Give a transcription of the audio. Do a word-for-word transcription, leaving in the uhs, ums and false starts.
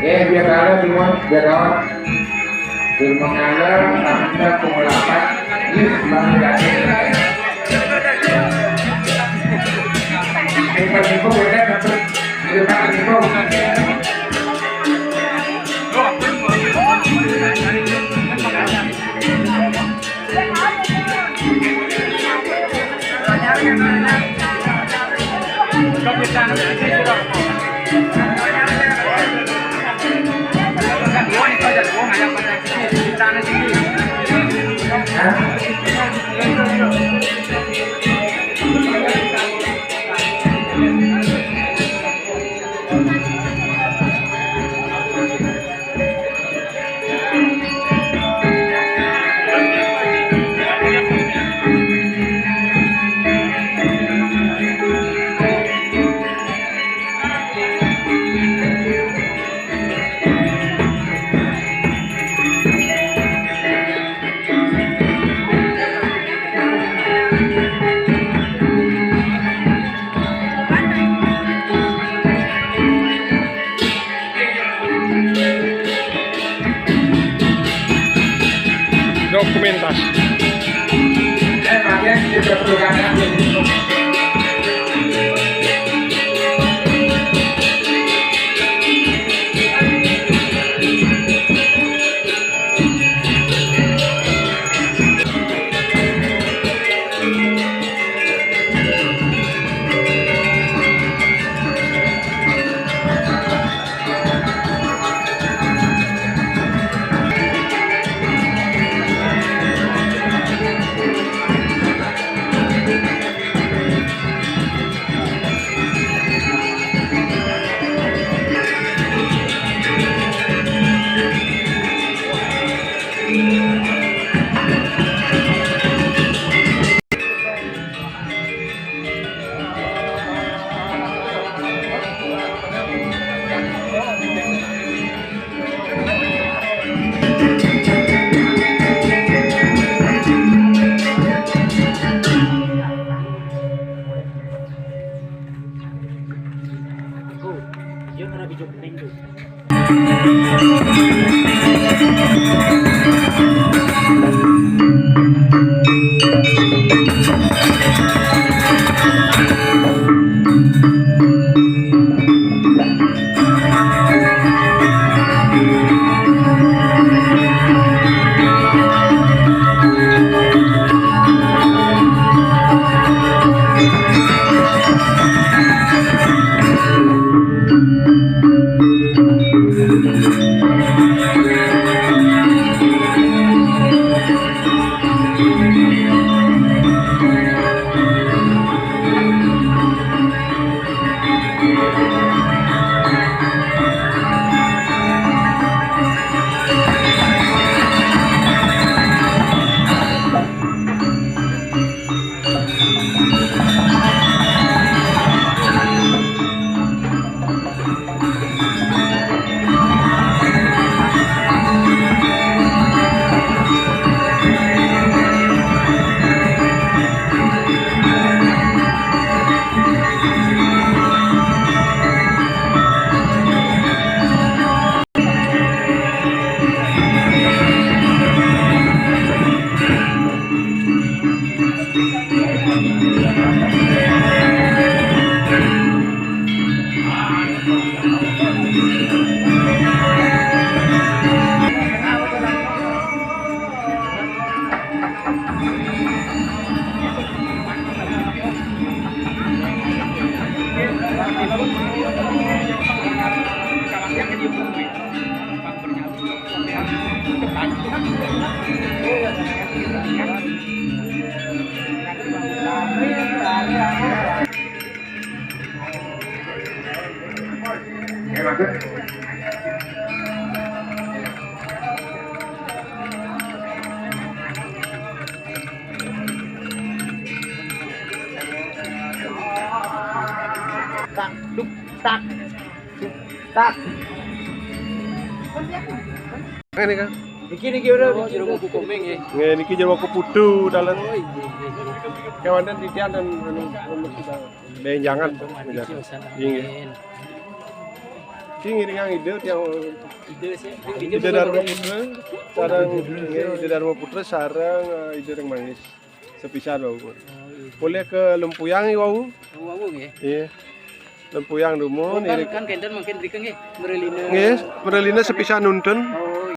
Eh, biar kalah semua, biar kawan. Biar mengalir, tanda pengelapan. Yes, Bang Dani. Eh, Pak Niko, beda, Pak. Beda, Pak Niko. Dokumentasi. Tak, duk, tak, duk, tak. Ini kan. Niki, niki udah. Oh, jero buku komeng ya. Nggih, niki jero buku putu dalan. Oh, iya, iya, iya. Kawan dan titian dan anu, anu sudah. Benjangan. Iya, nggih. Ngiringang Ida tiang. Ida sih. Ida Dharma Putra sareng nggih, Ida Dharma Putra sareng eh, Ida Rengmanggis. Sepisan wau. Polih ke Lempuyang wau. Wau nggih. Iya. Lempuyang dumun. Kan, kan kenten mangkin mriki nggih. Mrelina. Nggih, mrelina sepisan nuntun. Oh,